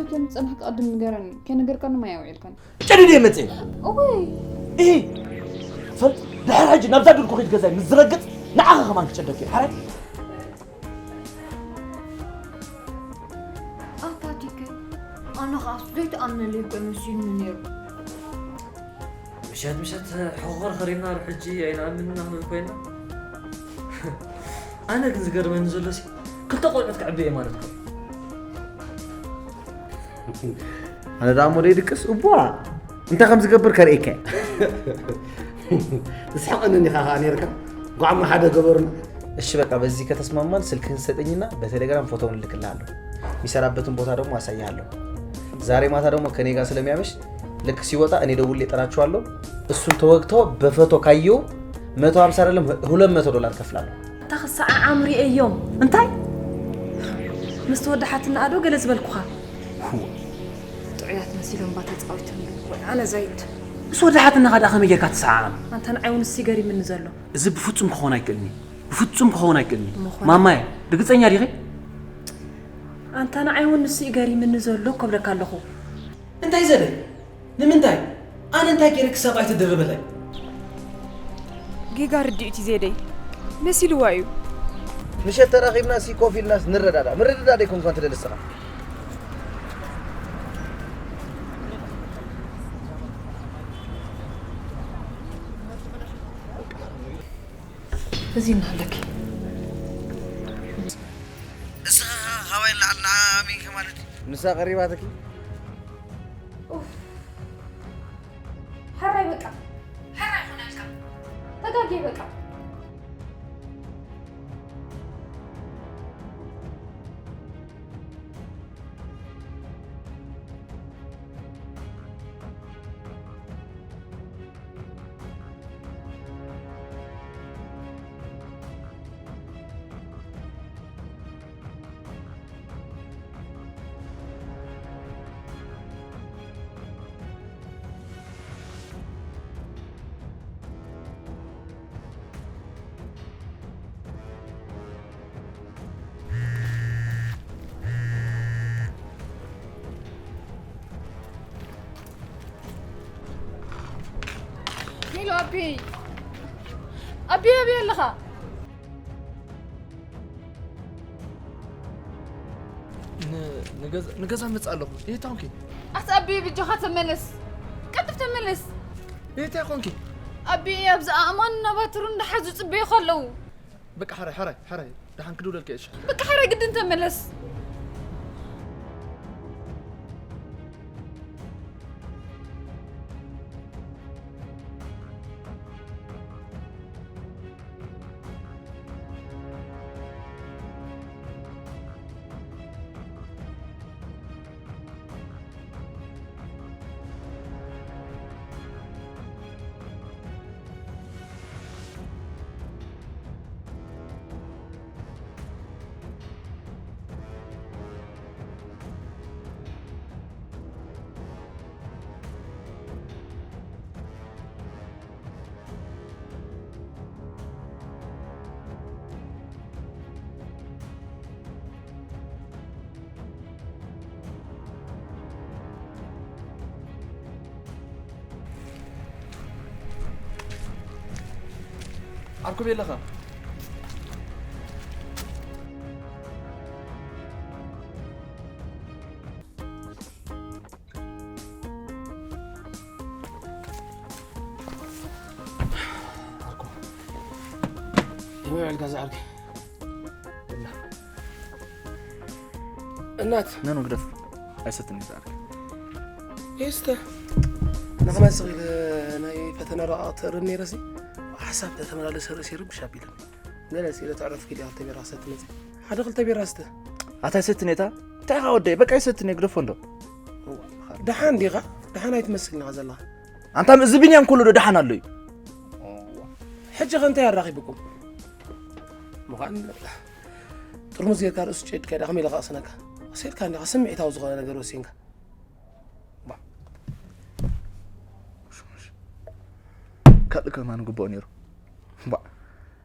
ከም ዝጸናሕካ ቅድም ንገረኒ። ከይነገርካኒ ማይ ኣውዒልካኒ። ጨዲደ እየ መፅእ። እወይ። እሂ ፈልጥ ድሕር ሕጂ ናብዛ ድርኩኺት ገዛይ ምስ ዝረግፅ ንዓኻ ከማን ክጨደክ እየ ሓራይ። ኣታ ቲከ ኣነ ኸዓ ዘይትኣምነለይ እኮ እዩ መሲሉኒ ነይሩ። ምሸት ምሸት ሕኾር ኸሪና ሕጂ ኣይንኣምንና ክንብል ኮይና። ኣነ ግን ዝገርመኒ ዘሎ ሲ ክልተ ቆልዑት ክዕቢ እየ ማለት እኮ። ኣነ ደኣ ሞደይ ድቅስ እቧ እንታይ ከም ዝገብር ከርእየካ እየ። ትስሕቐኒ እንዲኻ ከዓ ነይርካ። ጓዕማ ሓደ ገበሩና። እሺ በቃ በዚህ ከተስማማን ስልክህን ሰጠኝና በቴሌግራም ፎቶውን እልክልሃለሁ። የሚሰራበትን ቦታ ደግሞ አሳይሃለሁ። ዛሬ ማታ ደግሞ ከኔ ጋር ስለሚያመሽ ልክ ሲወጣ እኔ ደውሌ እጠራችኋለሁ። እሱን ተወግቶ በፎቶ ካየው መቶ ሃምሳ አይደለም ሁለት መቶ ዶላር ከፍላለሁ። እታ ክሰዓዓም ርእየዮም። እንታይ? ምስ ተወደሓትና ኣዶ ገለ ዝበልኩኻ። ጥዑያት መሲሎም ባ ተጻዊቶም ወይ ኣነ ዘይት። ምስ ወደሓትና ኸኣ ከመይ ጌርካ ትሰዓዓም? ኣንታ ንዓይ እውን እሱ ገሪምኒ ዘሎ። እዚ ብፍጹም ክኸውን ኣይክእልን እዩ። ብፍጹም ክኸውን ኣይክእልን እዩ። ምኾነ። ማማየ፣ ርግጸኛ ዲኺ? ኣንታ ንዓይ እውን ንሱ እዩ ገሪምኒ ዘሎ እኮ እብለካ ኣለኹ። እንታይ ዘለ? ንምንታይ? ኣነ እንታይ ገይረ ክሳብ ኣይትድርብለይ? ጌጋ ርድኢት እዩ ዜደይ። መሲልዋ እዩ። ምሸት ተራኺብና ሲ ኮፍ ኢልናስ ንረዳዳ። ምርድዳእ ደይኮንካ ትደሊ ንስኻ። እዚ እናሃለኪ ንስኻ ኻባይ ንላዕሊ ንዓ ኣሚንኪ ማለት እዩ። ንሳ ቀሪባትኪ? ሕራይ በቃ ሕራይ ኾነልካ ተጋጌ በቃ። ሄሎ ኣቢ፣ ኣቢ ኣበይ ኣለኻ? ንገዛ መጽእ ኣለኹ። የት ኮንኪ? ኣቲ ኣቢ ብጃኻ ተመለስ፣ ቀልጥፍ ተመለስ። የት ኮንኪ? ኣቢ ኣብዚ ኣእማን እናባትሩ እንዳሓዙ ጽበዩ ከለዉ። በቃ ሓራይ ሓራይ ሓራይ ደሓን ክድውለልካ እሺ። በቃ ሓራይ ግድን ተመለስ። ዓርኩ ቤለኻ የመይ ዕልካ ዝዓርኪ እናት ነኑ ግደፍ ኣይሰትኒ ዝዓርኪ ይስተ ንሕና ስቕ ኢለ ናይ ፈተና ረቓ ተእርም ነይረሲ ሓሳብ ተተመላለሰ ርእሲ ርብሽ ኣቢለ ገለ ስኢለ ተዕረፍ ኪድ ኣተ ቢራ ክሰቲ መፅእ ሓደ ክልተ ቢራ ስተ ኣታ ኣይሰትኒ እታ እንታይ ኢኻ ወደይ በቃ ኣይሰትኒ ግደፎ እንዶ ደሓን ዲኻ ደሓን ኣይትመስልኒ ኢኻ ዘለኻ ኣንታ እዚ ቢንያም ኩሉ ዶ ደሓን ኣሎ እዩ ሕጂ ኸ እንታይ ኣራኺብኩም ምዃን ጥርሙዝ ጌርካ ርእሱ ጨድካ ኢዳ ከመይ ኢለ ክቕስነካ ወሲድካ እንዲኻ ስምዒታዊ ዝኾነ ነገር ወሲንካ ካልእ ከማን ግብኦ ነይሩ ባ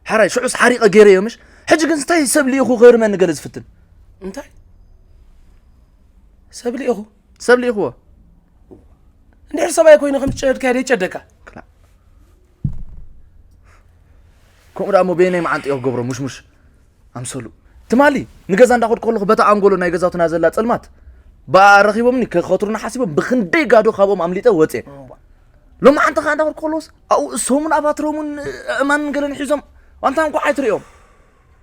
ሕራይ ሽዑስ ሓሪቐ ገይረዮ ምሽ ሕጂ ግን እንታይ ሰብ ልኢኹ ክህርመኒ ገለ ዝፍትን እንታይ ሰብ ልኢኹ ሰብ ልኢኽዎ እንድሕር ሰብኣይ ኮይኑ ከም ትጨደድካ ደ ይጨደካ ክላእ። ከምኡ ደኣ እሞ በየናይ መዓንጥዮ ክገብሮ ሙሽሙሽ ኣምሰሉ። ትማሊ ንገዛ እንዳኸድኩ ከለኹ በታ ኣንጎሎ ናይ ገዛውትና ዘላ ጸልማት ብኣ ረኺቦምኒ ክኸትሩና ሓሲቦም ብኽንደይ ጋዶ ካብኦም ኣምሊጠ ወፅየ። ሎሚ ሓንቲ ኸዓ እንዳኸድኩ ከለኹስ ኣብኡ እሶምን ኣባትሮምን ኣእማንን ገለን ሒዞም ኣንታ እንኳ ኣይትርእዮም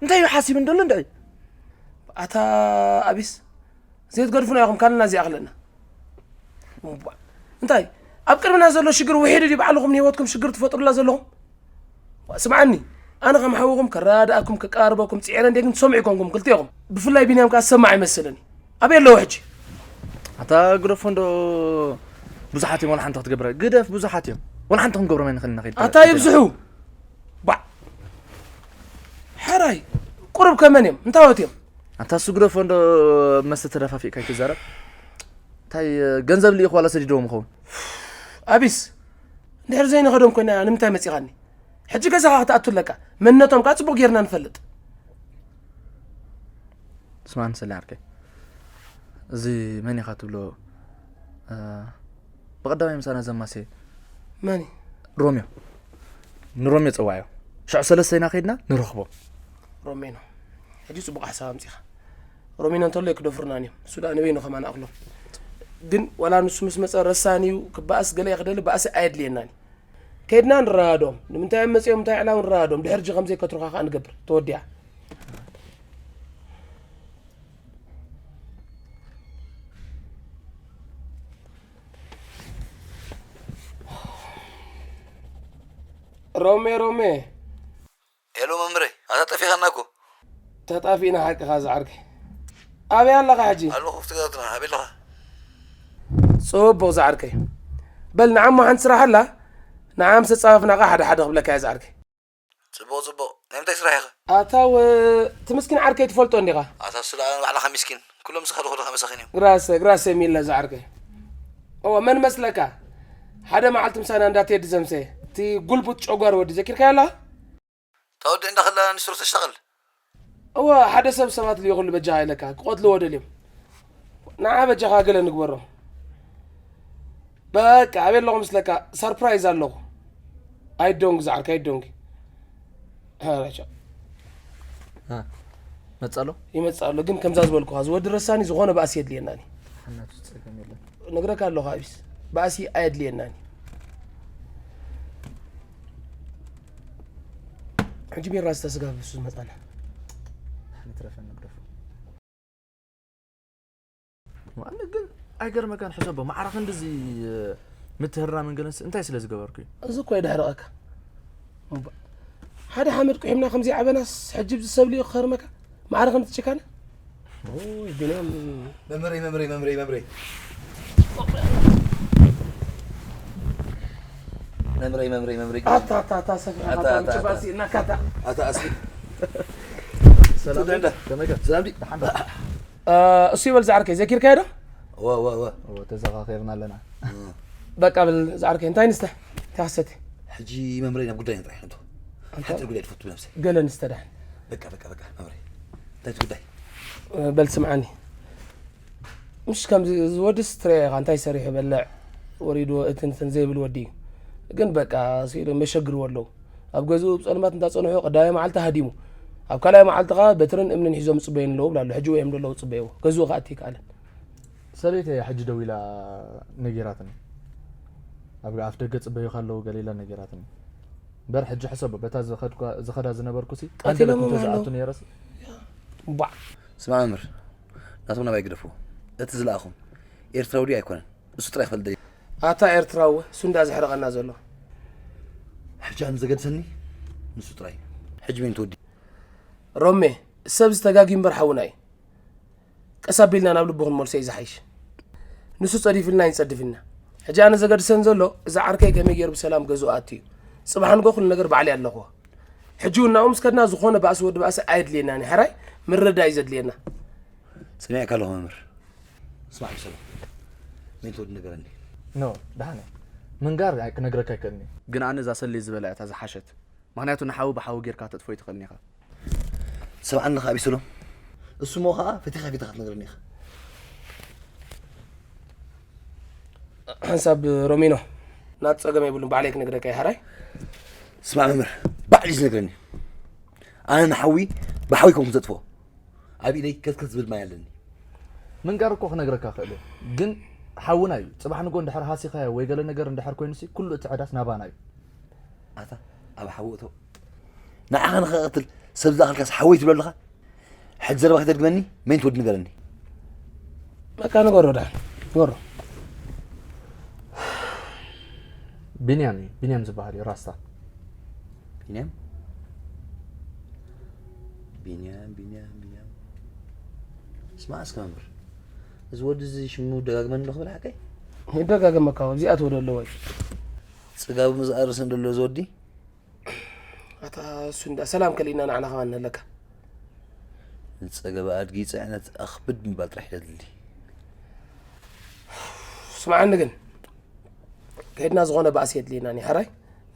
እንታይ እዩ ሓሲብ እንደሎ እንድዒ ኣታ ኣቢስ ዘይትገድፉና ኢኹም ካልናዚ ኣኽለና እንታይ ኣብ ቅድምና ዘሎ ሽግር ውሒዱ ድዩ ባዕልኹም ንህይወትኩም ሽግር ትፈጥሩላ ዘለኹም ስምዓኒ ኣነ ከም ሓውኹም ከረዳእኩም ከቃርበኩም ፅዒረ እንደ ግን ትሰምዑ ይኮንኩም ክልቲኹም ብፍላይ ቢንያም ከዓ ዝሰማዕ ኣይመስልን ኣበይ ኣለዉ ሕጂ ኣታ ግደፎ እንዶ ብዙሓት እዮም ዋላ ሓንቲ ክትገብረ ግደፍ ብዙሓት እዮም ዋላ ሓንቲ ክንገብሮም ኣይንኽእል ንኽእል ኣታ ይብዝሑ ባዕ ሓራይ ቁሩብ ከመን እዮም እንታወት እዮም ኣታ እሱ ግደፎ እንዶ መስተ ተደፋፊእካ ይትዛረብ እንታይ ገንዘብ ልኢኹ ዋላ ሰዲድዎም ይኸውን ኣቢስ እንድሕር ዘይንኸዶም ኮይና ንምንታይ መፂኻኒ ሕጂ ገዛኻ ክትኣቱ ኣለካ መንነቶም ከዓ ፅቡቅ ጌርና ንፈልጥ ስማዕ ንስለ ዓርከይ እዚ መን ኢኻ ትብሎ ብቐዳማይ ምሳና ዘማሴ መን ሮሚዮ ንሮሚዮ ፀዋዮ ሽዑ ሰለስተይና ከይድና ንረኽቦ ሮሜኖ ሕጂ ፅቡቅ ሓሳብ ኣምፂኻ ሮሜኖ እንተሎ ክደፍሩና እዮም እሱ ዳ ንበይኑ ከማን ኣኽሎም ግን ዋላ ንሱ ምስ መፀ ረሳን እዩ ክበኣስ ገለ ክደሊ በኣሲ ኣየድልየናን እዩ ከይድና ንረዳድኦም ንምንታይ እዮም መፅኦም እንታይ ዕላው ንረዳድኦም ድሕር ጂ ከምዘይ ከትሩኻ ከዓ ንገብር ተወዲኣ ሮሜ ሮሜ ሄሎ መምረይ ኣታ ጠፊኻና እኮ ተጣፊእና ሓቅኻ ዝዓርከይ ኣበይ ኣለኻ ሕጂ ኣለኹ ኣብቲ ገዛትና ኣበይ ኣለኻ ፅቡቕ ዝዓርከይ በል ንዓሞ ሓንቲ ስራሕ ኣላ ንዓ ምስ ፃፈፍና ኸ ሓደ ሓደ ክብለካ እየ ዝዓርከይ ፅቡቕ ፅቡቕ ናይ ምንታይ ስራሕ ኢኸ ኣታ ወ እቲ ምስኪን ዓርከይ ትፈልጦ እንዲኻ ኣታ ስለ ኣነ ባዕልኻ ሚስኪን ኩሎም ዝኸዱ ከለኻ መሳኺን እዮም ግራሰ ግራሰ ሚለ ዝዓርከይ እወ መን መስለካ ሓደ መዓልቲ ምሳና እንዳትየዲ ዘምሰ እቲ ጉልቡት ጨጓር ወዲ ዘኪርካዮ ኣለኻ ታወዲ እንዳኸላ ንስሩ ተሽተቕል እወ ሓደ ሰብ ሰባት ልኢኹሉ በጃኻ ኢለካ ክቐትልዎ ደልዮም ንዓ በጃኻ ገለ ንግበሮ በቃ ኣበይ ኣለኹ ምስለካ ሰርፕራይዝ ኣለኹ ኣይዶንግ ዝዓርካ ኣይዶንግ መፀሎ ይመፅእ ኣሎ ግን ከምዛ ዝበልኩኻ ዝወዲ ረሳኒ ዝኾነ ባእሲ የድልየናኒ ሓናቱ ፀገም የለን ነግረካ ኣለኹ ኣቢስ ባእሲ ኣየድልየናኒ ሕጂ ቢራ ዝተስጋብ ብሱ ዝመፃና ንትረፈ ንግደፎ ማለት ግን ኣይገርመካን ሕሰቦ ማዕረ ክንድዚ ምትህርራምን ገለንስ እንታይ ስለ ዝገበርኩ እዩ እዚ እኮ የድሕርቐካ ሓደ ሓመድ ቁሒምና ከምዚ ዓበናስ ሕጂ ብዚ ሰብ ልዩ ክኸርመካ ማዕረ ከምዚ ጭካነ ቢንያም መምረይ መምረይ መምረይ መምረይ መምረይ መምረይ መምረይ ኣታ ኣታ ኣታ ሰፊ ኣታ ኣታ ኣታ እናካታ ኣታ ኣስሊ ሰላም ዳ ከመይ ከ ሰላም ዲ እሱ ይበል ዝዓርከይ ዘኪርካዮ ዶ ወ ወ ወ ተዘኻኺርና ኣለና በቃ በል ዝዓርከይ እንታይ ንስተ እንታይ ክሰቲ ሕጂ መምረይ ናብ ጉዳይ ንጥራሕ እንቶ ሓንቲ ጉዳይ ትፈቱ ነብሰ ገለ ንስተ ዳሕን በቃ በቃ በቃ መምረይ እንታይ ጉዳይ በል ስምዓኒ ምሽ ከምዚ ዝወድስ ትረአ ኢኻ እንታይ ሰሪሑ በልዕ ወሪድዎ እትንትን ዘይብል ወዲ እዩ ግን በቃ ስኢሉ መሸግርዎ ኣለዉ ኣብ ገዝኡ ብፀልማት እንዳፀንሑ ቀዳማይ መዓልቲ ሃዲሙ ኣብ ካልኣይ መዓልቲ ከዓ በትርን እምንን ሒዞም ፅበዩን ኣለዉ ብላ ኣሎ ሕጂ ወዮም ደለዉ ፅበይዎ ገዝኡ ከዓ እትይከኣለን ሰበይተይ ሕጂ ደው ኢላ ነጊራትኒ ኣብ ኣፍ ደገ ፅበዩ ካለዉ ገለ ኢላ ነጊራትኒ እምበር ሕጂ ሕሰቦ በታ ዝኸዳ ዝነበርኩሲ ቀንደለት ቀቲሎምም እንተ ኣለዉ ዝኣቱ ነይረስ ባዕ ስማዕ መምህር ናቶም ናባይ ግደፍዎ እቲ ዝለኣኹም ኤርትራዊ ድዩ ኣይኮነን እሱ ጥራይ ክፈልጥ ደልየ ኣታ ኤርትራዊ እሱ እንዳ ዘሕርቐና ዘሎ ሕጂ ኣነ ዘገድሰኒ ንሱ ጥራይ ሕጂ መን ትወዲ ሮሜ ሰብ ዝተጋጊ እምበር ሓውና እዩ ቀስ ኣቢልና ናብ ልቡ ክንመልሶ እዩ ዝሓይሽ ንሱ ጸዲፍልና ይንጸድፍልና ሕጂ ኣነ ዘገድሰን ዘሎ እዚ ዓርከይ ከመይ ገይሩ ብሰላም ገዝኡ ኣትዩ ጽባሕ ንጎ ኩሉ ነገር ባዕለይ ኣለኹዎ ሕጂ እውን ናብኡ ምስ ከድና ዝኾነ ባእሲ ወዲ ባእሲ ኣየድልየናን እዩ ሕራይ ምርዳእ እዩ ዘድልየና ሰሚዕካ ኣለኹ መምህር ስማዕ ብሰላም መን ትወዲ ነገረኒ ኖ ደሓነ ምንጋር ክነግረካ ኣይክእልን ግን ኣነ እዛ ሰሌ ዝበላ እያ እታ ዝሓሸት ምኽንያቱ ንሓዊ ብሓዊ ጌርካ ተጥፎ ይትኽእልን ኢኻ ትሰምዓኒ ኣለኻ ኣቢሰሎም እሱ እሞ ኸዓ ፈቲኻ ፊትኻ ክትነግረኒ ኢኻ ሓንሳብ ሮሚኖ፣ ናት ጸገም የብሉን፣ ባዕለይ ክነግረካ እየ። ሓራይ? ስማዕ መምህር፣ ባዕሊ ዝነግረኒ። ኣነ ንሓዊ ብሓዊ ኮንኩ ዘጥፍኦ። ኣብ ኢደይ ከትከት ዝብል ማይ ኣለኒ። ምንጋር እኮ ክነግረካ ክእል እየ፣ ግን ሓውና እዩ። ጽባሕ ንጎ እንድሕር ሃሲኻዮ ወይ ገለ ነገር እንድሕር ኮይኑሲ፣ ኩሉ እቲ ዕዳስ ናባና እዩ። ኣታ፣ ኣብ ሓዊ እቶ። ንዓኻ ንኸቐትል ሰብ ዝኣኽልካስ ሓወይ ትብሎ ኣለኻ? ሕጂ ዘረባ ከይተድግመኒ፣ መን ትወዲ ንገረኒ። በቃ ንገሮ፣ ዳን ንገሮ። ቢንያም እዩ፣ ቢንያም ዝበሃል እዩ፣ ራስታ። ቢንያም? ቢንያም፣ ቢንያም፣ ቢንያም። ስማዕ እስከ መምህር፣ እዚ ወዲ እዚ ሽሙ ደጋግመኒ ዶ ክብል ሓቀይ? ይደጋገመካ፣ ኣብዚኣ ትወደ ኣለዎ እዩ። ጽጋቡ ምስ ኣርእስን ደሎ እዚ ወዲ? ኣታ እሱ እንዳ ሰላም ከሊእና ንዓና ከማን ንህለካ። ንጸገበ ኣድጊ ጽዕነት ኣኽብድ ምባል ጥራሕ የድሊ። ስምዓኒ ግን፣ ከይድና ዝኾነ ባእሲ የድልየና ኒ፣ ሓራይ?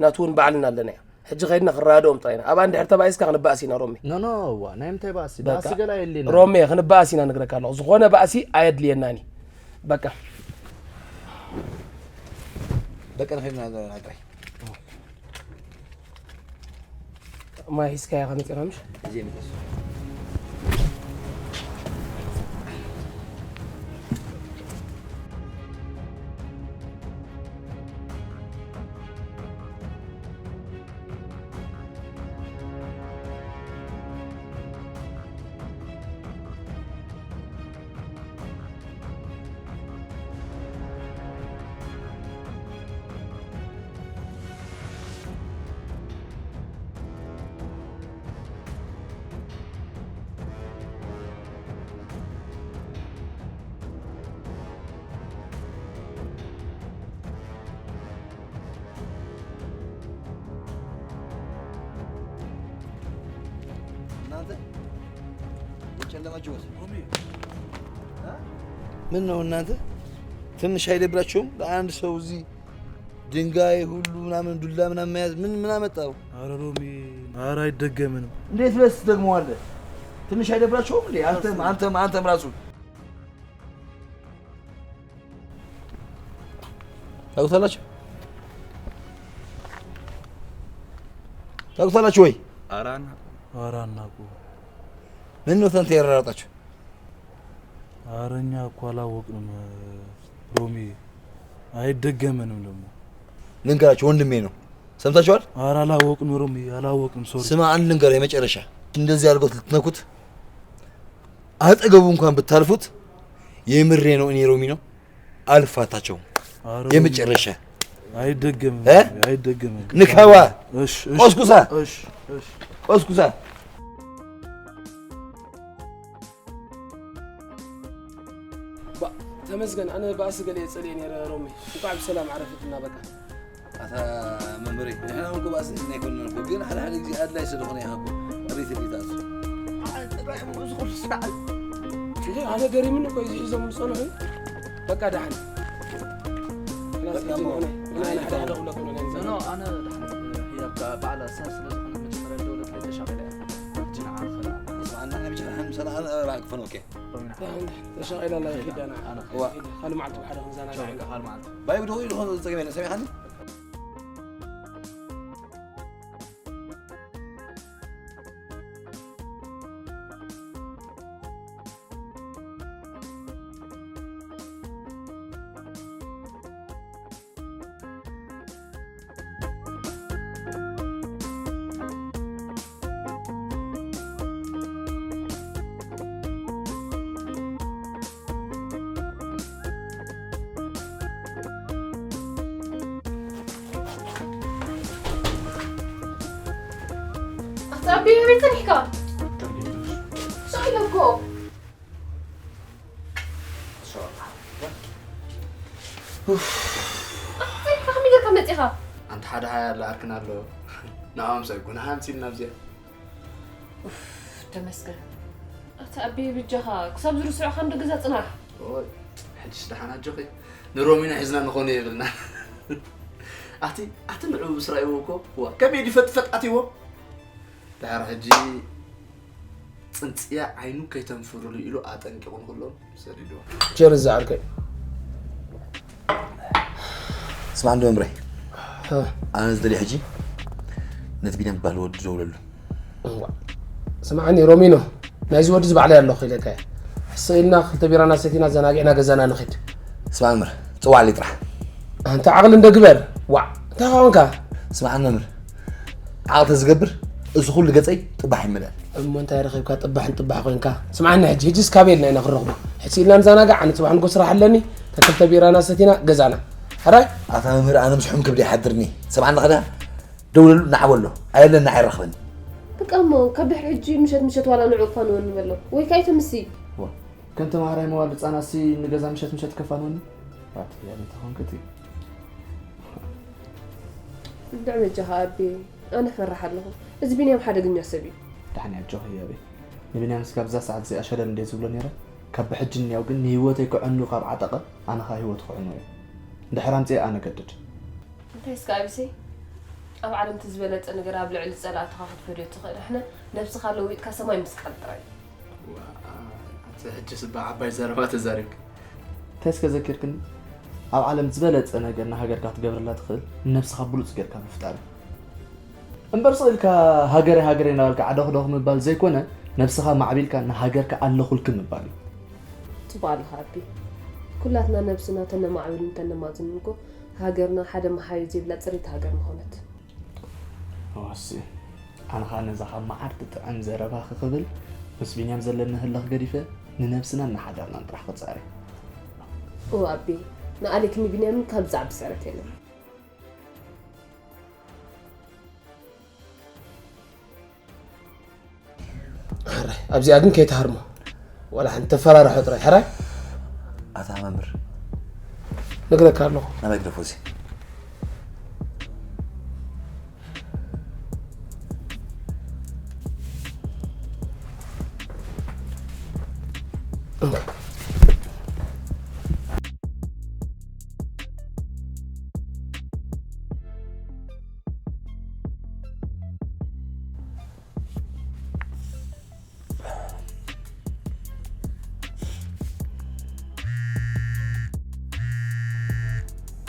ናቱ እውን ባዕልና ኣለና እያ። ሕጂ ከይድና ክንረዳድኦም ጥራይና። ኣብኣ እንድሕር ተባኢስካ ክንባእስ ኢና፣ ሮሜ። ኖ፣ ኖ፣ ዋ፣ ናይ ምንታይ ባእሲ? በቃ። ባእሲ ገላ የድልየና። ሮሜ፣ ክንባእስ ኢና ንግረካ ኣለኹ። ዝኾነ ባእሲ ኣየድልየናን እዩ። በቃ። በቃ፣ ንኸይድና ኣለና ጥራይ። ማይ ሒዝካያ ከመይ ጸናምሽ? እዚህ የመጣሽ። እናንተ የጨለማችሁ ወስ ምን ነው እናንተ ትንሽ አይደብራችሁም? ለአንድ ሰው እዚህ ድንጋይ ሁሉ ምናምን ዱላ ምናምን መያዝ ምን ምን አመጣው? አረ ሮሚ፣ አረ አይደገምንም። እንዴት ብለህ ትደግመዋለህ? ትንሽ አይደብራችሁም እንዴ? አንተም አንተም አንተም ራሱ ታውቁታላችሁ? ታውቁታላችሁ ወይ? አራና አራናቁ ምን ነው ተንተ ያራራጣችሁ? አረኛ እኮ አላወቅንም ሮሚ፣ አይደገመንም ደግሞ። ልንገራችሁ፣ ወንድሜ ነው። ሰምታችኋል? ኧረ አላወቅንም ሮሚ፣ አላወቅንም። ሶሪ። ስማ፣ አንድ ልንገር፣ የመጨረሻ እንደዚህ አድርጎት ልትነኩት አጠገቡ እንኳን ብታልፉት፣ የምሬ ነው፣ እኔ ሮሚ ነው፣ አልፋታቸውም። ኧረ ሮሚ፣ የመጨረሻ። አይደገምም፣ እ? አይደገምም። ንካዋ። እሺ፣ እሺ። ቆስቁሳ። እሺ፣ እሺ። ቆስቁሳ። ባ-፣ ተመስገን፣ ኣነ ባእሲ ገለ የጸልየ ነይረ ሮሚ። እንቋዕ ብሰላም ዓረፈትና በቃ። ኣታ መምህረይ፣ ንሕና እውን እኮ ባእሲ ሒዝና ኣይኮንናን እኮ፣ ግን ሓደ ሓደ ግዜ ኣድላይ ስለ ዝኾነ ኢኻ እኮ ቅሪት ኢልካ ትኣቱ። ኣይ፣ ጥራይ እሞ እዚ ኩሉ ስራሕ። እንዴ፣ ኣነ ገሪምኒ እኮ፣ እዚ ሒዞም ዝጸንሑ። በቃ ደሓን። በቃ እሞ፣ ንሕና ሓደ ሓደ ክብለኩም ኢና። ኖ፣ ኣነ ደሓን፣ ሂያብ ከኣ ባዕላ ሰብ ስለ ዝኾነ መጀመርያ ደውለት ለይ ተሻቒላ እያ። ሕጂ ንዓ ንኸዳ። ንስማዕ፣ ንዓ ብቻ ንሓን ምሳና ኣነ ራቅ ፈን፣ ኦኬ። ተሻቒላ ኣላ፣ ይኺዳ ንዓ። ኣነ። እዋ። ካልእ መዓልቲ ብሓደ ክንዛናጋዕ ኢና። ካልእ መዓልቲ። ባይ ብድኹ ኢሉ ኾን ዝጸገም የለን፣ ሰሚዕኻኒ? ኣታ ኣቢ፣ ኣበይ ጸኒሕካ? ስቕ ኢለ እኮ። ጸኒሕካ ከመይ ጌርካ መጺኻ? ኣንቲ ሓደ ሃያ ኣሎ፣ ዓርክና ኣሎ። ንዕኦም ሰጉ፣ ንሓንቲ ኢልና ኣብዚኣ። ኡፍ፣ ተመስገን። ኣታ ኣቢ፣ ብጃኻ፣ ክሳብ ዝርስዑኻ እንዶ ገዛ ጽናሕ። ኦይ፣ ሕጅስ ደሓን ኣጆኺ። ንሮሚና ሒዝና ንኾኖ የብልና። ኣቲ፣ ኣቲ ንዑ ምስ ረኣይዎ እኮ፣ ዋ፣ ከመይ ድፈጥፈጥ ኣትይዎ። ድሓር ሕጂ ጽንጽያ ዓይኑ ከይተንፍሩሉ ኢሉ ኣጠንቂቑ ንኹሎም ሰዲድዎ። ቸርስ ዝዓርከይ። ስማዕ እንዶ መምረይ፣ ኣነ ዝደልዮ ሕጂ ነቲ ቢንያም ዝበሃል ወዲ ደውለሉ። እዋ፣ ስምዓኒ ሮሚኖ፣ ናይዚ ወዲ እዚ ባዕለይ ኣለኹ ኢለካ እየ። ሕስቕ ኢልና ክልተ ቢራና ሰቲና ዘናጊዕና ገዛና ንኺድ። ስማዕ መምህር፣ ጽዋዕለይ ጥራሕ። ኣንታ ዓቕሊ እንዶ ግበር። ዋዕ፣ እንታይ ኾንካ? ስማዕ መምህር፣ ዓቕሊ ተዝገብር እዚ ኩሉ ገጸይ ጥባሕ ይመልአል። እሞ እንታይ ረኺብካ ጥባሕን ጥባሕ ኮይንካ? ስምዓኒ ሕጂ፣ ሕጂስ ካበይ ኢልና ኢና ክንረኽቦ? ሕስቕ ኢልና ንዘናጋዕ፣ ኣነ ጽባሕ ንጎ ስራሕ ኣለኒ። እታ ክልተ ቢራና ሰቲና ገዛና። ሕራይ? ኣታ መምህር፣ ኣነ ምስ ሕሙም ከብዲ ይሓድርኒ። ስምዓኒ ኸዳ፣ ደውለሉ፣ ንዓ በሎ። ኣየለና ኣይራኸበኒ። በቃ እሞ፣ ካብ ድሕሪ ሕጂ ምሸት ምሸት ዋላ ንዑ ክፋንወኒ በሎ። ወይ ካይ ተምሲ። ዋ፣ ከም ተማሃራይ መዋል ህጻናትሲ ንገዛ ምሸት ምሸት ከፋንወኒ? ባት፣ ያኔ ተኾንክቲ። እንድዕ በጃኻ ኣቢ፣ ኣነ ፈራሕ ኣለኹ። እዚ ቢንያም ሓደገኛ ሰብ እዩ። ደሓን እያ፣ ኣጆኺ ህያበይ። ንቢንያምስ ካብዛ ሰዓት እዚኣ ሸለል እንድየ ዝብሎ ነይረ። ካብ ብሕጂ ንያው ግን ንህይወተይ ክዕኑ ካብ ዓጠቐ፣ ኣነ ኸኣ ህይወቱ ክዕኖ እየ። እንድሕር ኣምጺኤ ኣነ ገድድ። እንታይ እስከ ኣቢሰይ? ኣብ ዓለም እቲ ዝበለጸ ነገር ኣብ ልዕሊ ጸላእትኻ ክትፈድዮ ትኽእል። ኣሕነ ነብስኻ ለዊጥካ ሰማይ ምስቃል ጥራይ። ዋ፣ ኣቲ ሕጂ ስባ ዓባይ ዘረባ ተዛሪብክ። እንታይ እስከ ዘኪርክኒ? ኣብ ዓለም ዝበለጸ ነገር ንሃገርካ ክትገብረላ ትኽእል ንነብስኻ ብሉጽ ጌርካ ምፍጣር እዩ። እምበር ስቕ ኢልካ ሃገረይ ሃገረይ እናበልካ ዓደኹደኹ ምባል ዘይኮነ፣ ነብስኻ ማዕቢልካ ንሃገርካ ኣለኹልኪ ምባል እዩ። ጽቡቕ ኣለኻ ኣቢ። ኩላትና ነብስና ተነማዕብልን ተነማዝንን እኮ ሃገርና ሓደ መሃዩ ዘይብላ ጽርይቲ ሃገር ምኾነት። እዋሲ፣ ኣነ ኸኣ ነዛ ኻብ መዓር ትጥዕም ዘረባኺ ክብል ምስ ቢንያም ዘለኒ ህልኽ ገዲፈ ንነብስናን ንሓዳርናን ጥራሕ ክጻረ። እወ ኣቢ፣ ንኣሌክን ንቢንያምን ካብ ዝዓቢ ስዕረት የለን። ሕራይ፣ ኣብዚኣ ግን ከይትሃርሞ። ዋላ ሓንቲ ተፈራርሖ ጥራይ፣ ሕራይ? ኣታ መምህር። ነግረካ ኣለኹ። ናበይ ግደፎ እዚ?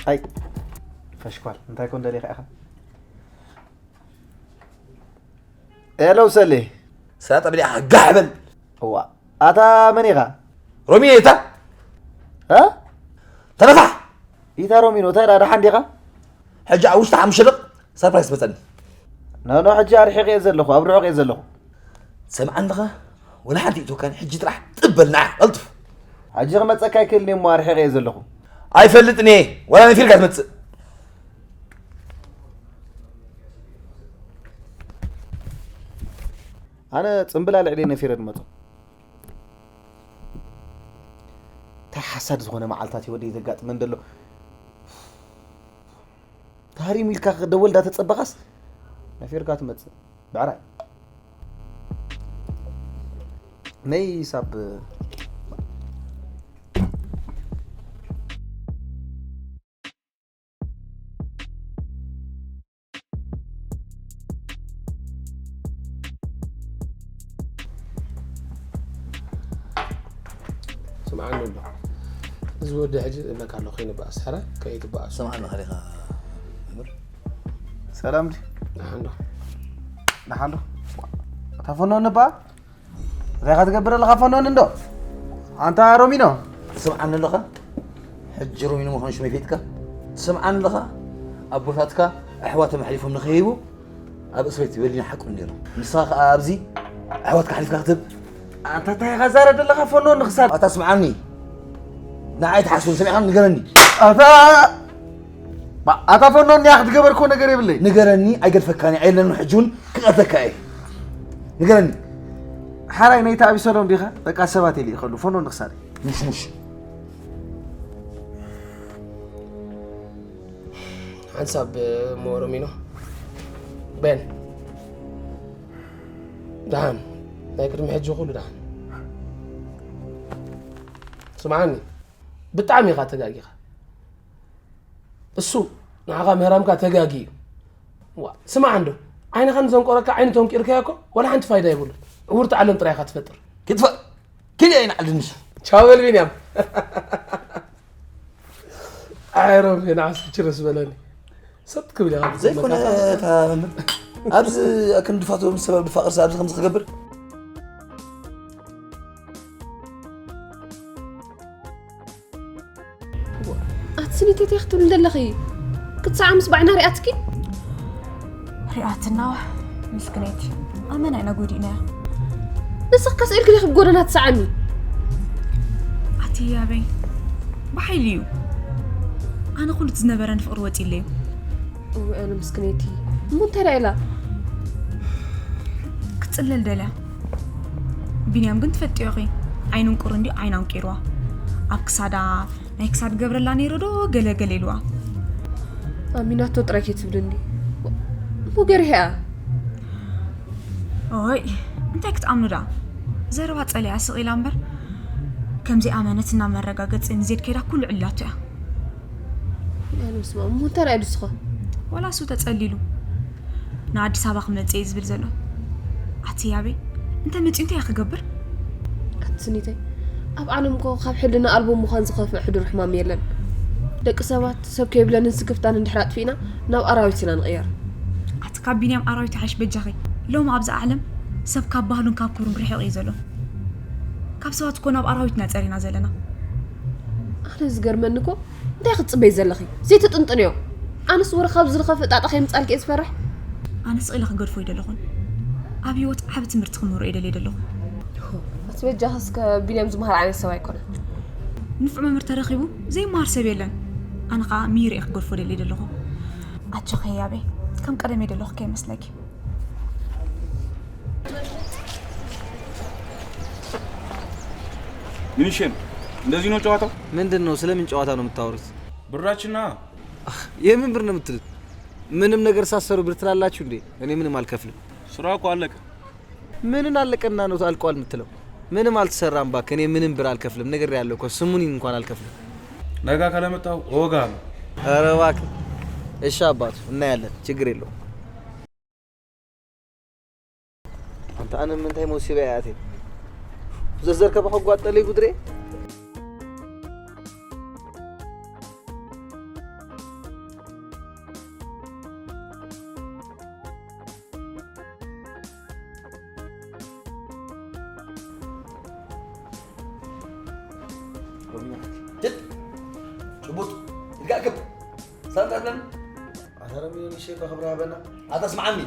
ኣይ፣ ፈሽኳል፣ እንታይ ኮን ደሊኻ ኢኻ? ኤለው ሰሌ። ሰላጣ በሊዕኻ ጋሕ በል። እዋ፣ ኣታ መን ኢኻ? ሮሚኖ እታ። እ? ተነፋሕ! ኢታ ሮሚኖ፣ እንታይ ደኣ ደሓን ዲኻ? ሕጂ ኣብ ውሽጢ ሓሙሽተ ደቕ ሰርፕራይዝ መጸኒ። ኖ፣ ኖ፣ ሕጂ ኣርሒቐ እየ ዘለኹ፣ ኣብ ርሑቕ እየ ዘለኹ። ሰምዓኒ ኣለኻ? ወላ ሓንቲ ይእትወካን፣ ሕጂ ጥራሕ ጥብ በል ንዓ፣ ቀልጥፍ። ሕጂ ክመጸካ ኣይክእልን እየ እሞ ኣርሒቐ እየ ዘለኹ። ኣይፈልጥን እየ፣ ወላ ነፊርካ ትመጽእ። ኣነ ጽምብል ኣልዒለ ነፊረ ዝመጾ። እንታይ ሓሳድ ዝኾነ መዓልታት እዩ ወደይ ዘጋጥመን ዘሎ። ተሃሪሙ ኢልካ ደወል እንዳተጸበኻስ ነፊርካ ትመጽእ። ብዕራይ። ነይ ሳብ ስምዓኒ ኣሎ። እዚ ወዲ ሕጂ እብለካ ኣለኹ፣ ከይንበኣስ፣ ሕራይ ከይትበኣሱ። ስምዓኒ፣ ከሊኻ እምር። ሰላም ድዩ? ደሓን ዶ? ደሓን ዶ? እታ ፈኖ ንባ? እንታይ ኢኻ ትገብር ኣለኻ ፈኖን እንዶ? ኣንታ ሮሚኖ። ትስምዓኒ ኣለኻ? ሕጂ ሮሚኖ ምዃኑ ሽመይ ፈሊጥካ? ትስምዓኒ ኣለኻ? ኣቦታትካ ኣሕዋቶም ኣሕሊፎም ንኸይህቡ ኣብ እስር ቤት በርሊን ሓቁ ነይሩ። ንስኻ ከኣ ኣብዚ ኣሕዋትካ ኣሕሊፍካ ክትህብ? ኣንታ እንታይ ኢኻ ዛረብ ዘለኻ ፈኖን ንኽሳድ? ኣታ ስምዓኒ። ንዓይ ትሓስቦ ሰሚዕካ ንገረኒ። ኣታ ባ-፣ ኣታ ፈኖን እያ ክትገበርኮ ነገር የብለይ። ንገረኒ፣ ኣይገድፈካን እየ፣ ኣየለንን ሕጂ እውን ክቐትለካ እየ። ንገረኒ። ሓራይ ናይታ ኣቢሰሎም ዲኻ? በቃ ሰባት የልእኸሉ፣ ፈኖን ንኽሳድ። ሙሽ፣ ሙሽ። ሓንሳብ እሞ ሮሚኖ። ቤን። ደሓን። ናይ ቅድሚ ሕጂ ኩሉ ደሓን። ስምዓኒ። ብጣዕሚ ኢኻ ተጋጊኻ። እሱ ንዓኻ ምህራምካ ተጋጊ እዩ። ዋ፣ ስማዕ እንዶ፣ ዓይንኻ ንዘንቆረካ ዓይኒ ተንቂርካዮ እኮ፣ ዋላ ሓንቲ ፋይዳ የብሉን። ዕውርቲ ዓለም ጥራይ ኢኻ ትፈጥር። ክትፈ-፣ ኪድ ኣይንዓል ድንሽ። ቻው በል ቢንያም። ኣይሮም ንዓስ ችርስ በለኒ። ሰጥ ክብል ኢኻ ዘይኮነ ትመካ። እታ መምህር ኣብዚ ክንዲ ፋቶ ምስ ሰበብ ድፋ ቅርሲ ኣብዚ ከምዚ ክገብር ኣቲ ስኒተይ እንታይ ክትብሊ ዘለኺ? ክትሰዓ ምስ ባዕና ሪኣትኪ? ሪኣትና ዋ ምስክነይቲ ኣመና ኢና ጎዲእናያ። ንስኽ ከስኢልኪ ዲኺ ብጎደና ትሰዓኒ? ኣቲ ያበይ ብሓይሊ እዩ። ኣነ ኩሉ እቲ ዝነበረኒ ፍቕሪ ወፂለይ እዩ። እወ ኣነ ምስክነይቲ እሞ እንታይ ደኣ ኢላ? ክትፅለል ደልያ። ቢንያም ግን ትፈልጥዮ ኢኺ ዓይኑ እንቁር እንድዩ ዓይና ኣንቂርዋ። ኣብ ክሳዳ ናይ ክሳድ ገብረላ ነይሩ ዶ ገለ ገለ ኢልዋ። ኣሚናቶ ጥራይ ከይትብልኒ እሞ ገሪሐያ። ኦይ እንታይ ክትኣምኑ ደኣ። ዘረባ ፀሊኣ ስቕ ኢላ እምበር ከምዚ ኣመነት እና መረጋገፂ ንዜድ ከይዳ ኩሉ ዕላቶ እያ። ኣነ ምስማ እሞ እንታይ ርኣይ ድስኻ? ወላ እሱ ተፀሊሉ ንኣዲስ ኣበባ ክመፅእ እዩ ዝብል ዘሎ። ኣቲ ያበይ እንተ መፅኡ እንታይ እያ ክገብር? ኣቲ ስኒተይ ኣብ ዓለም እኮ ካብ ሕልና ኣልቦ ምዃን ዝኸፍእ ሕዱር ሕማም የለን። ደቂ ሰባት ሰብ ከይብለንን ስክፍታን እንድሕር ኣጥፊእና ናብ ኣራዊት ኢና ንቕየር። ኣቲ ካብ ቢንያም ኣራዊት ይሓይሽ በጃኺ። ሎሚ ኣብዛ ዓለም ሰብ ካብ ባህሉን ካብ ክብሩን ርሒቑ እዩ ዘሎ። ካብ ሰባት እኮ ናብ ኣራዊት ኢና ፀሪና ዘለና። ኣነ ዝገርመኒ እኮ እንታይ ክትፅበይ ዘለኺ? ዘይትጥንጥንዮ። ኣነስ ወረ ካብ ዝልኸፍ ጣጣ ከይምፃልኪ እየ ዝፈርሕ። ኣነስ ኢለ ክገድፎ ይደለኹን ኣብ ህይወት ዓቢ ትምህርቲ ክምህሮ እየ ደልየ ደለኹ። ኣቲ በጃኻ እስከ ቢንያም ዝመሃር ዓይነት ሰብ ኣይኮነን። ንፉዕ መምህር ተረኺቡ ዘይመሃር ሰብ የለን። ኣነ ከዓ ምሂር እየ ክገድፎ ደልየ ደለኹ። ኣጆኺ ህያበይ ከም ቀደም እየ ደለኹ ከይመስለኪ። ምን እሺ ነው እንደዚህ ነው ጨዋታው? ምንድን ነው? ስለምን ጨዋታ ነው የምታወሩት? ብራችና የምን ብር ነው የምትሉት? ምንም ነገር ሳሰሩ ብር ትላላችሁ እንዴ? እኔ ምንም አልከፍልም። ስራ እኮ አለቀ። ምንን አለቀና ነው አልቋል የምትለው? ምንም አልተሰራም ባክ። እኔ ምንም ብር አልከፍልም። ነገር ያለው እኮ ስሙኒ እንኳን አልከፍልም። ነገ ካለመጣው እወጋለሁ። ኧረ እባክህ። እሺ አባቱ እናያለን። ችግር የለውም። ኣንታ ኣነ ምንታይ መሲበ እያ ኣትየ? ዘዘርከበ ከጓጠለይ ጉድሬ። ጭቡጥ ኢልካ እክብ። ሳንታ ትብለኒ? ኣታ ሮሚዮ ንእሽተይ እኮ ክብሪ ሃበና። ኣታ ስምዓኒ፣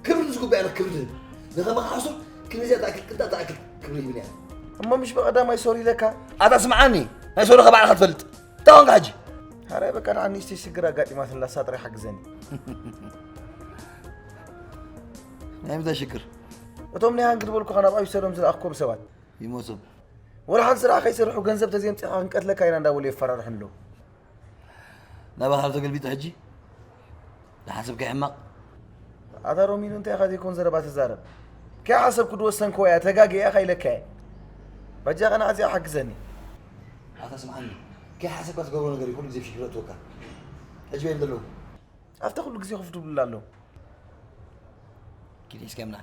ክብሪ ንዝግብኦ ኢና ክብሪ ንህብ። ንኸማኻ ሕሱር ክንድዚኣ ትኣክል ቅንጣ ትኣክል ክብሪ ይብን እያ። እሞ ምሽ ብቐዳማይ ሶሪ ኢለካ? ኣታ ስምዓኒ፣ ናይ ሶሪ ኸባዕልኻ ትፈልጥ። እንታይ ኾንካ ሕጂ? ሓራይ በቃ ንዓ ንእሽተይ ሽግር ኣጋጢማትኒ ኣላ፣ እሳ ጥራይ ሓግዘኒ። ናይ ምንታይ ሽግር? እቶም ናይ ሃንግ ዝበልኩኻ ናብ ኣብይ ሰዶም ዝለኣኽኮም ሰባት። ይሞቶም። ወላ ሓንቲ ስራሕ ከይሰርሑ ገንዘብ ተዘየምፂእኻ ክንቀትለካ ኢና እንዳበሉ የፈራርሑኒ ኣለዉ። ናባኻ ተገልቢጡ ሕጂ? ዝሓሰብካዮ ሕማቕ። ኣታ ሮሚኖ እንታይ ኢኻ ዘይኮን ዘረባ ትዛረብ? ከይሓሰብኩ ዝወሰንክዎ እያ፣ ተጋግየ እያ ኢለካ እየ። በጃኻ ንዓዚኣ ሓግዘኒ። ኣታ ስምዓኒ፣ ከይሓሰብካ ትገብሮ ነገር እዩ ኩሉ ግዜ ሽግር ዘእትወካ። ሕጂ በይ ዘለዉ። ኣብታ ኩሉ ግዜ ኮፍ ድብሉላ ኣለዉ። ኪድ እስከ ምና።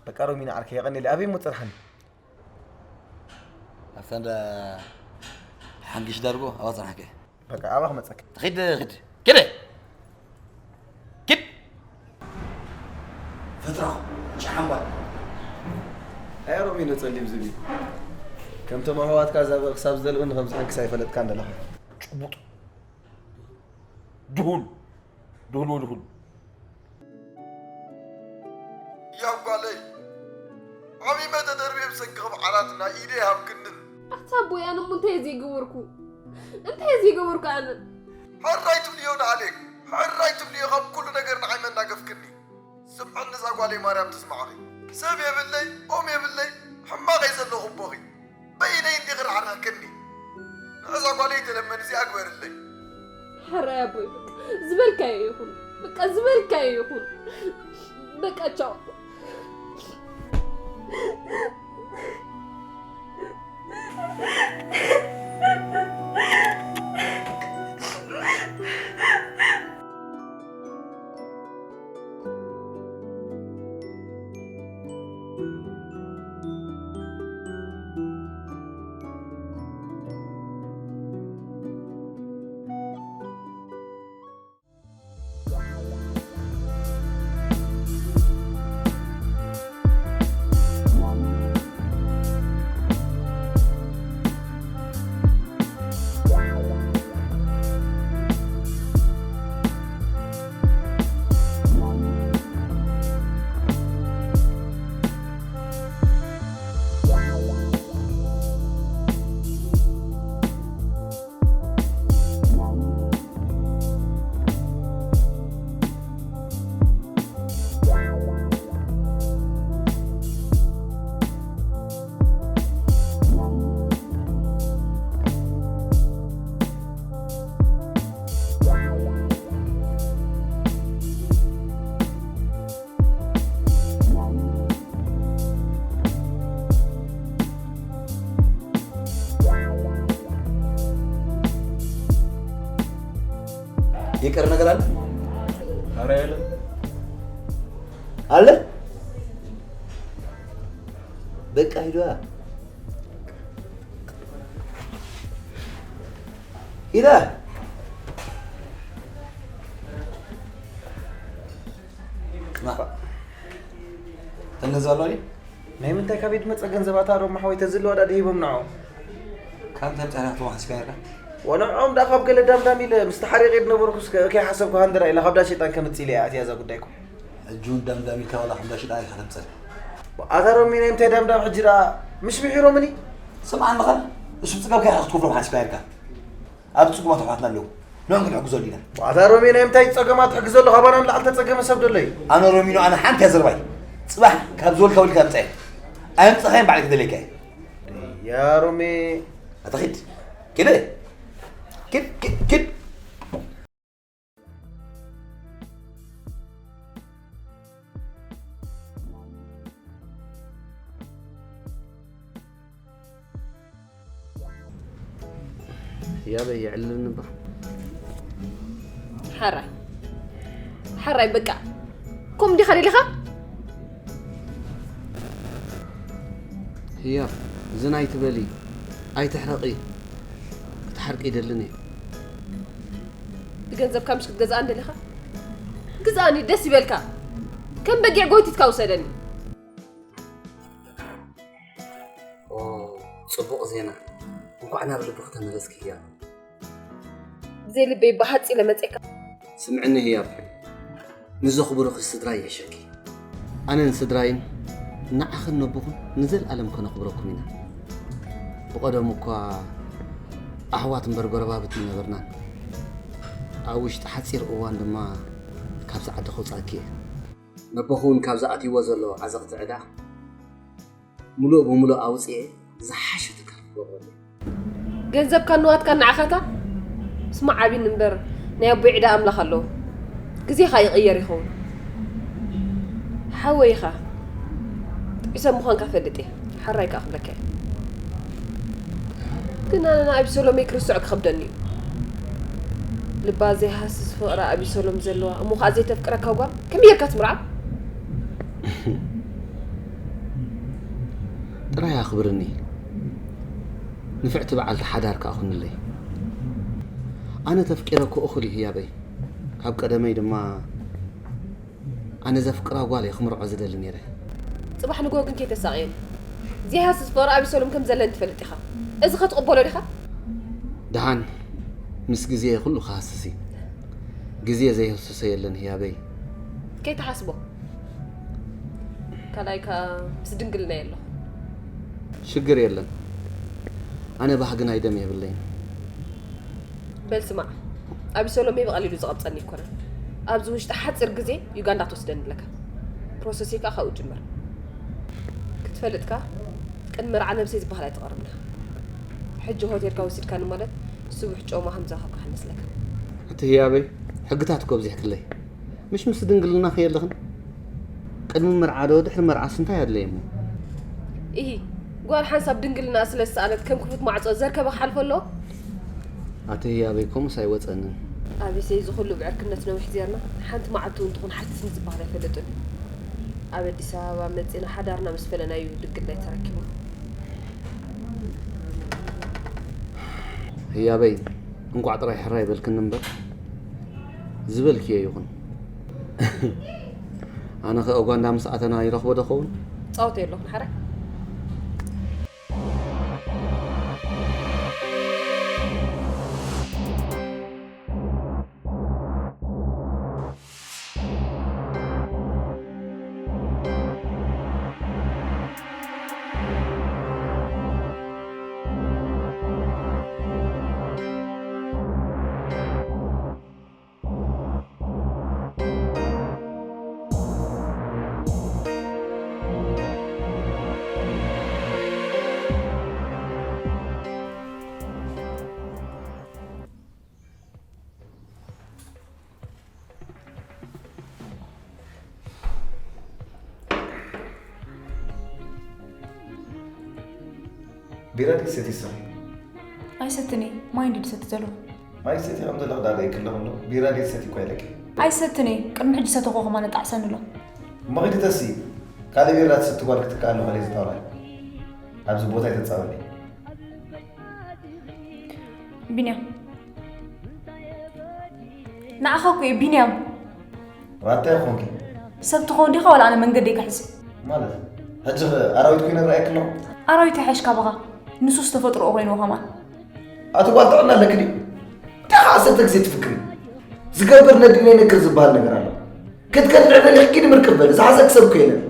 በቃ ሮሚኖ ዓርከይ የቐንየለይ፣ ኣበይ እሞ ትፀንሓኒ? ኣብታ እንዳ ሓንጊሽ ዳርጎ ኣብኣ ጸናሕከ። በቃ ኣብኣ ክመጸካ። ኪድ፣ ኪድ፣ ኪድ። ኪድ። ፈትራኹ፣ ጨሓምባል። ኣይ ሮሚኖ ጸሊም ዝብኢ። ከምቶም ኣሕዋትካ እዛ በ-፣ ክሳብ ዝደልበኒ ከም ዝሓንክስ ኣይፈለጥካን ደለኻ። ጭቡጥ። ድሁል። ድሁል ወድሁል። ያው ጓለይ፣ ዓሚመ ተደርብየ ብሰንኪ ዓራት ኢና ኢደ ይሃብክንን። ኣታ ኣቦይ፣ ኣነ እሞ እንታይ እየ ዘይገበርኩ? እንታይ እየ ዘይገበርኩ ኣነ? ሕራይ ትብልዮ ንኣሌክ፣ ሕራይ ትብልዮ ካብ ኩሉ ነገር ንዓይ መናገፍክኒ። ስምዕኒ እዛ ጓለይ ማርያም ትስማዕኺ። ሰብ የብለይ፣ ኦም የብለይ፣ ሕማቕ እየ ዘለኹ ኣቦኺ። በይነይ እንዲኺ ራሕራሕክኒ። ንዕዛ ጓለይ ተለመን እዚኣ ግበርለይ። ሕራይ ኣቦይ፣ በቃ ዝበልካዮ ይኹን። በቃ ዝበልካዮ ይኹን። በቃ ቻው። የቀረ ነገር አለ? ኧረ የለም። አለ? በቃ ሂዷ። ኢለ። ተነዛሎ። ናይ ምንታይ ካብ ኢድ መጸ ገንዘብ ኣታ ሮማ ሓወይ ተዝለዋ ዳ ድሂቦም ንዖም። ካብ ተምጻና ተዋሕስ ካይራ። ወንዖም ዳ ካብ ገለ ዳምዳም ኢለ ምስ ተሓሪቕ ኢድ ነበርኩስ ከይሓሰብኩ ሃንደራ ኢለ ካብ ዳ ሸይጣን ከምጽእ ኢለ እያ ኣትያ እዛ ጉዳይኩም። ሕጂ እውን ዳምዳም ኢልካ ዋላ ካብ ዳ ሸይጣን ኢኻ ተምጸል። ኣታ ሮሚ ናይ ምንታይ ዳምዳም ሕጂ ደኣ ምሽ ምሒሮምኒ። ስምዓኒ ኸ እሱ ብጽጋብ ከይሓ ክትከፍሎም ሓሲብካ ኢልካ። ኣብ ጽጉማት ኣሕዋትና ኣለዉ። ንዕኦም ክንሕግዞ ዲና። ኣታ ሮሚ ናይ ምንታይ ጸገማት ትሕግዞ ኣለኻ? ኣባና ንላዕሊ ተጸገመ ሰብ ዶ ኣሎ እዩ? ኣነ ሮሚኖ ኣነ ሓንቲ እያ ዘረባይ። ጽባሕ ካብ ዝበልካ ውልካ ምጻእ። ኣየምጻኻዮን ባዕለይ ክደልየካ እየ። ያ ሮሚ ኣታ ኪድ ኪድ ኪድ ኪድ ኪድ ያበይ የዕልልኒ እባ። ሓራይ ሓራይ በቃ ከም ዲኻ ደሊኻ ህያብ ዝን ኣይትበሊ ኣይትሕረቒ ክትሓርቂ ይደልን እየ ብገንዘብካ ምሽ ክትገዝኣን ደሊኻ ግዛእኒ ደስ ይበልካ ከም በጊዕ ጎይቲትካ ውሰደኒ ኦ፣ ጽቡቕ ዜና። እንኳዕ ናብ ልብኺ ተመለስኪ ህያብ። ብዘይ ልበይ ብሃጺ ለመጸካ። ስምዕኒ ህያብ፣ ንዘኽብሩኺ ስድራይ ይሕሸኪ። ኣነ ንስድራይን ንዓኽን ነቦኹም ንዘልኣለም ከነኽብረኩም ኢና። ብቐደሙ እኳ ኣሕዋት እምበር ጎረባብቲ ኣይነበርናን። ኣብ ውሽጢ ሓጺር እዋን ድማ ካብዚ ዓዲ ከውጻእኪ እየ። ነቦኺ እውን ካብዚ ኣትይዎ ዘሎ ዓዘቕቲ ዕዳ ምሉእ ብምሉእ ኣውፅኤ ዝሓሸ ትካል ክገብረሉ እየ። ገንዘብካን ንዋትካን ንዓኻታ ስማዕ ዓቢን እምበር ናይ ኣቦይ ዕዳ ኣምላኽ ኣለዎ። ግዜኻ ይቕየር ይኸውን። ሓወይ ኢኻ። ጥዑይ ሰብ ምዃንካ እፈልጥ እየ። ሓራይ ከኣ ክብለካ እየ። ግን ኣነ ንኣቢሰሎመይ ክርስዖ ክኸብደኒ እዩ። ልባ ዘይሃስስ ፍቕሪ ኣቢሰሎም ዘለዋ እሞ ኸኣ ዘይተፍቅረካ ጓል ከመይ ጌርካ ትምርዓ? ጥራይ ኣኽብርኒ። ንፍዕቲ በዓልቲ ሓዳር ከኣ ኩንለይ። ኣነ ተፍቂረ እኮ እኹል እዩ ህያበይ። ካብ ቀደመይ ድማ ኣነ ዘፍቅራ ጓል እየ ክምርዖ ዝደሊ ነይረ። ጽባሕ ንግሆ ግን ከይተሳቕየኒ። ዘይሃስስ ፍቕሪ ኣቢሰሎም ከም ዘለኒ ትፈልጥ ኢኻ። እዚ ኸ ትቕበሎ ዲኻ? ደሓን ምስ ግዜ ኩሉ ክሃስስ እዩ። ግዜ ዘይህስሶ የለን ህያበይ። ከይትሓስቦ። ካልኣይ ከኣ ምስ ድንግልናይ ኣለኹ። ሽግር የለን። ኣነ ባህጊ ናይ ደም የብለይን። በል ስማዕ፣ ኣቢሰሎመይ ብቐሊሉ ዝቐብጸኒ ኣይኮነን። ኣብዚ ውሽጢ ሓጺር ግዜ ዩጋንዳ ክትወስደኒ ኣለካ። ፕሮሰሰይ ከኣ ካብኡ ይጅመር። ክትፈልጥ ከኣ ቅድሚ መርዓ ነብሰይ ዝበሃል ኣይትቐርብና። ሕጂ ሆቴልካ ወሲድካኒ ማለት ስቡሕ ጮማ ከም ዝረኸብካ ክመስለካ። ኣቲ ህያበይ፣ ሕግታት እኮ ኣብዚሕክለይ። ምሽ ምስ ድንግልናኺ የለኽን? ቅድሚ መርዓ ዶ ድሕሪ መርዓስ እንታይ ኣድለየ እሞ? ኢሂ፣ ጓል ሓንሳብ ድንግልናኣ ስለ ዝሰኣነት ከም ክፉት ማዕጾ ዘርከበ ክሓልፎ ኣለዎ? ኣቲ ኣበይ ከምኡስ ኣይወጸንን። ኣቢሰይ እዚ ኩሉ ብዕርክነት ነዊሕ ዜርና ሓንቲ መዓልቲ እውን ትኹን ሓቲትኒ ዝበሃል ኣይፈልጥን እዩ። ኣብ ኣዲስ ኣበባ መጺና ሓዳርና ምስ ፈለናዩ ድንግልናይ ተረኪቡ። ህያበይ እንቋዕ ጥራይ ሕራይ በልክኒ እምበር ዝበልክዮ ይኹን። ኣነ ኸ ኡጋንዳ ምስ ኣተና ይረኽቦ ዶ ኸውን? ጻወት የለኹን ሓራይ። ቢራ ድዩ ትሰቲ ንስኺ? ኣይሰትን እየ፣ ማይ እንድየ ዝሰቲ ዘለኹ። ማይ ሰቲ ከም ዘለኹ ዳርየ ክለኹ ኣሎ። ቢራ ድየ ትሰቲ እኳ ኢለኪ። ኣይሰትን እየ። ቅድሚ ሕጂ ሰተኹ ከማን እጣዕሰኒ ኣሎ። እሞ ኺዲ ተሲ። ካልእ ቢራ ትሰቲ ጓል ክትከኣል ኣለኹ ኢለ ዝጣውላ። ኣብዚ ቦታ ኣይተጻወኒ። ቢንያም። ንዓኻ እኮ እየ ቢንያም። ዋታ ይኾንኪ። ሰብ ትኸውን ዲኻ ዋላ ኣነ መንገደይ ክሕዝ? ማለት ሕጂ ኣራዊት ኮይነ ራእየክ ኣለኹ። ኣራዊት ይሓይሽ ካባኻ። ንሱስ ተፈጥሮኡ ኮይንዎ ከማን። ኣቲ ጓል ጥዕና ኣለኪ ድዩ? እንታይ ከዓ ዓሰርተ ግዜ ትፍክሪ? ዝገብር ነዲኡ ይነግር ዝበሃል ነገር ኣሎ። ክትከዲ ድሕሪ ደሊኺ ኪዲ ምርክብ በሊ። ዝሓዘኪ ሰብ እኮ የለን።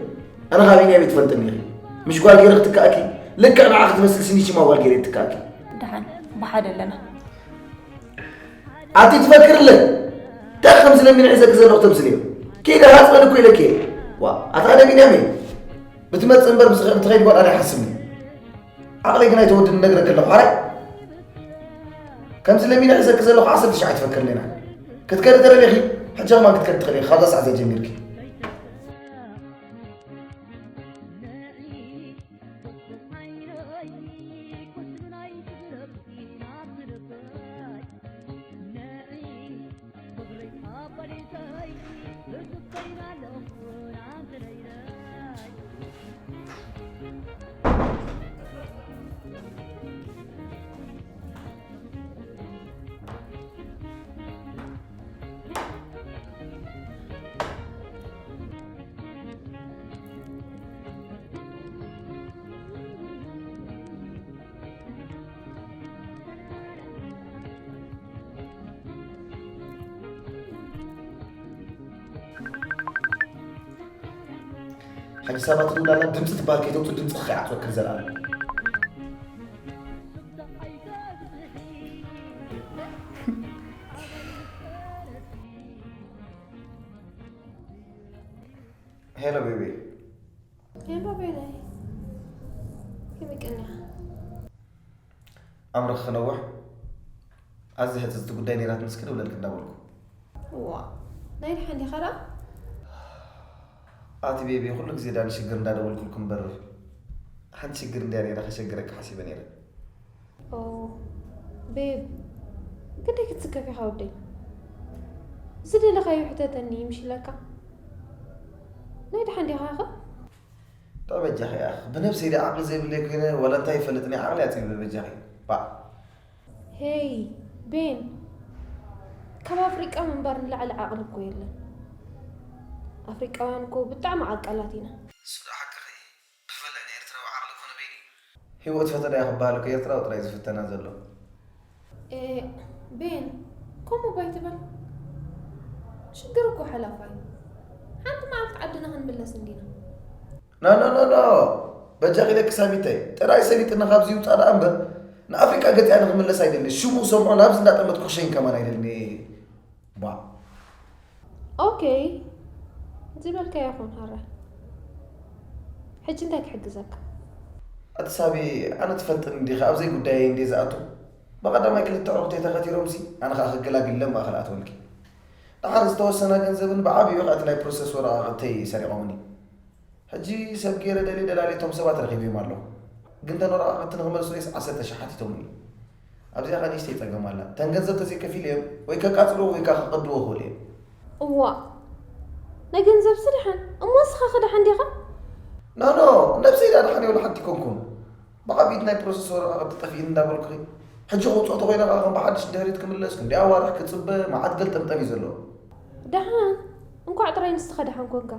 ኣነ ካበይ ናይ ቤት ትፈልጥኒ ኢኺ? ምሽ ጓል ገይረ ክትከኣኪ? ልክዕ ንዓኺ ትመስል ስኒቺማ ጓል ገይረ ይትከኣኪ። ደሓን ብሓደ ኣለና። ኣቲ ትፈክርለን? እንታይ ከምዚ ለሚነ ሒዘኪ ዘለኹ ተምስልዮ? ኪዲ ሃፅበኒ እኮ ኢለኪ እየ። ዋ ኣታ ኣነ ቢንያም እየ። ብትመፅእ እምበር ምስ ብትኸይድ ጓል ኣነ ኣይሓስብን እየ። ዓቕለይ ግን ኣይተወድን እነግረኪ ኣለኹ ሓራይ። ከምዚ ለሚነ ሒዘኪ ዘለኹ ዓሰርተ ሺሕ ኣይትፈክርለይና። ክትከዲ ተደሊኺ ሕጂ ከማን ክትከዲ ትኽእሊ ኢኺ ካብዛ ሰዓት እዚኣ ጀሚርኪ። ሕጂ ሰባት እንዳላ ድምፂ ትበሃል ከይተውፅእ ድምፂ ከይዓፅወክን ዘላለም። ሄሎ ቤቢ። ሄሎ ቤናይ። ከመይ ቀኒኻ? ኣምርኺ ክነውሕ ኣዝያ ህጽጽቲ ጉዳይ ነይራትኒ እስከ ደውለልኪ እንዳበልኩ። እዋ ናይ ደሓን ዲኻ ደኣ? ኣቲ ቤቢ ኩሉ ግዜ ደኣ ንሽግር እንዳደወልኩልኪ እምበር ሓንቲ ሽግር እንድያ ነይራ ከሸግረኪ ሓሲበ ነይረ። ኦ ቤብ ግደይ ክትስከፍ ኢኻ ወደይ። ዝደለኻዮ ሕተተኒ ይምሽለካ። ናይ ደሓን ዲኻ ኸ? ጠበጃኺ ኣኽ ብነብሰይ ዲ ዓቕሊ ዘይብለይ ኮይነ ዋላ እንታይ ይፈልጥ ናይ ዓቕሊ ኣፅቢበ በጃኺ ባዕ። ሄይ ቤን ካብ ኣፍሪቃ ምንባር ንላዕሊ ዓቕሊ እኮ የለን። ኣፍሪቃውያን እኮ ብጣዕሚ ዓቃላት ኢና። እሱ ዶ ሓቅኺ ብፍላይ ናይ ኤርትራዊ ዓቕሊ እኮ ንበይኑ እዩ። ህይወት ፈተና እያ ክበሃል እኮ ኤርትራዊ ጥራይ ዝፍተና ዘሎ። ኤ ቤን ከምኡ እባ ኣይትበል። ሽግር እኮ ሓላፋ እዩ። ሓንቲ መዓልቲ ዓድና ክንምለስ እንዲና። ኖ ኖ ኖ ኖ በጃኺ ደቂ ሳሚተይ ጥራይ ሰሊጥና ካብዚ ይውፃእ ደኣ እምበር ንኣፍሪቃ ገፂኣ ንክምለስ ኣይደልን ሽሙ ክሰምዖ ናብዚ እንዳጠመትኩ ክሸይን ከማን ኣይደልን እየ ቧዕ ኦኬ ዝበልካዮ ይኹን ሃራይ ሕጂ እንታይ ክሕግዘካ ኣቲ ሳቢ ኣነ ትፈልጥኒ እንዲኺ ኣብዘይ ጉዳየይ እንድየ ዝኣቱ ብቐዳማይ ክልተ ዕሩኽተይ ተኸቲሮምሲ ኣነ ኸዓ ክገላግል ኢለ ማእኸል ኣተወልኪ ደሓር ዝተወሰና ገንዘብን ብዓብይኡ ኸዓ እቲ ናይ ፕሮሰስ ወረቓቕተይ ሰሪቖምኒ ሕጂ ሰብ ገይረ ደልየ ደላልየ እቶም ሰባት ረኺበዮም ኣለኹ። ግን እተን ወረቓቕቲ ንኽመልሱለይስ ዓሰርተ ሽሕ ሓቲቶምኒ። ኣብዚኣ ኸኣ ንእሽተይ ጸገም ኣላ። እተን ገንዘብ ተዘይከፊለዮም ወይ ከቃጽልዎ ወይ ከኣ ክቐድዎ ይኽእሉ እዮም። እዋእ! ናይ ገንዘብሲ ደሓን። እሞ ንስኻኸ ደሓን ዲኻ? ኖ ኖ! ነብሰይ ደኣ ደሓን እየ ወላ ሓንቲ ኣይኮንኩን። ብዓቢት ናይ ፕሮሰስ ወረቓቕቲ ጠፊእኒ እንዳበልኩኺ፣ ሕጂ ከውጽኦ ተኾይነ ከኣ ከም ብሓድሽ ንድሕሪት ክምለስ፣ ክንደይ ኣዋርሕ ክጽበ፣ መዓት ገልጠምጠም እዩ ዘሎ። ደሓን፣ እንኳዕ ጥራይ ንስኻ ደሓን ኮንካ።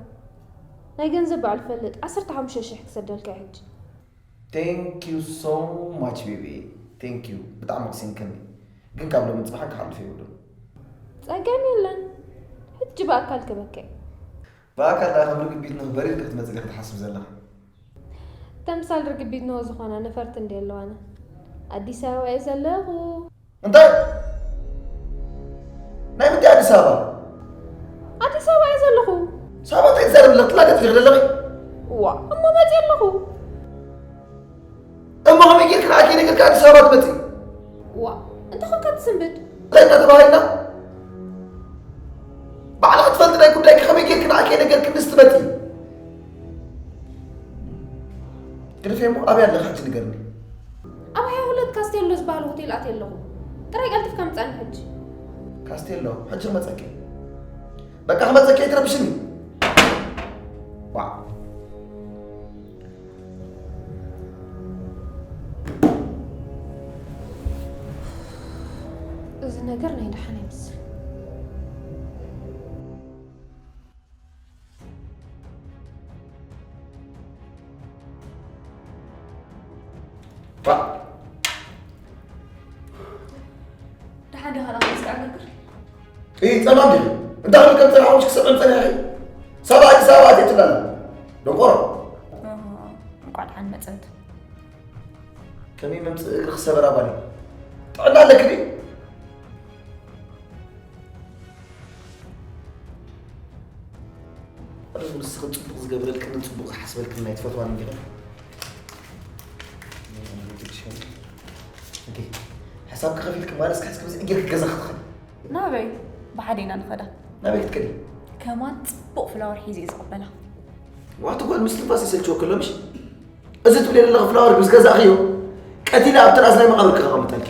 ናይ ገንዘብ በዓል ፈልጥ፣ ዓሰርተ ሓሙሽተ ሽሕ ክሰደልካ እየ ሕጂ። Thank you so much ቤቢየይ፣ thank you ብጣዕሚ ኣቕሲንክኒ፣ ግን ካብ ሎሚ ጽባሕ ክሓልፍ የብሉን። ጸገም የለን፣ ሕጂ ብኣካል ክበካ እየ። ብኣካል ደኣ ከም ርግቢት ኖህ በሪርኪ ክትመጺ ዲኺ ትሓስቢ ዘለኺ? ተምሳል ርግቢት ኖህ ዝኾና ነፈርቲ እንድየ ኣለዋና ኣዲስ ኣበባ እየ ዘለኹ። እንታይ? ናይ ምንታይ ኣዲስ ኣበባ? ኣዲስ ኣበባ እየ ዘለኹ። ሳባ እንታይ ትዛረቢ ኣለኺ? ትላገጺ ዲኺ ዘለኺ? እዋ እሞ መፂእ ኣለኹ። እሞ ከመይ ጌርኪ ንዓኪ ነገርኪ ኣዲስ ኣበባ ትመፂ? ዋ እንታይ ኮንካ ትስንብድ? እንታይ እናተባሃልና? ባዕልኺ ትፈልጢ ናይ ጉዳይኪ ከመይ ጌርኪ ንዓኪ ነገርኪ ምስ ትመፂ? ግደፊ እሞ ኣበይ ኣለኺ ሕጂ ንገርኒ። ኣብ ሃያ ሁለት ካስቴሎ ዝበሃል ሆቴል ኣትየ ኣለኹ። ጥራይ ቀልጥፍካ ምጻኒ ሕጂ። ካስቴሎ፣ ሕጂ ክመጸኪ። በቃ ክመጸኪ፣ ኣይትረብሽኒ። ዋ። እዚ ነገር ናይ ደሓን ኣይመስል። ባ። ደሓን ዲኻ? ደኣ እስከ ኣገግር። እይ፣ ጸማም ዲኺ? እንዳ ኽብል ከም ጸናሕኩሽ ክሰምዕን ጸኒሐ። ሳባ ኣዲስ ኣበባ ኣትየ ትብላላ። ደንቆሮ። እንቋዕ ደሓን መጸት። ከመይ መምጽእ እግሪ ክሰበር ኣባኒ? ጥዕና ኣለኪ ድዩ? ኣረ፣ ንስኽን ጽቡቕ ዝገብረልክንን ጽቡቕ ዝሓስበልክን ናይ ትፈትዋን እንዲኺ። እንዴ፣ ሕሳብ ከኸፊልክ ማለት እስከ ሕስክ ብዚ እግርክ ገዛ ክትኸዲ። ናበይ? ብሓደ ኢና ንኸዳ። ናበይ ክትከዲ? ከማን ጽቡቕ ፍላወር ሒዘ እየ ዝቕበላ። ዋቲ ጓል ምስትንፋስ ይሰልችወኪ ኣሎ ምሽ? እዚ ትብልዮ ዘለኺ ፍላወር ምስ ገዛእኽዮ፣ ቀቲለ ኣብ ትርኣስ ናይ መቓብርኪ ከቐምጠልኪ።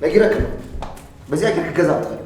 ነጊረኪ ኣለኹ። በዚኣ ጌርኪ ገዛ ክትኸዲ።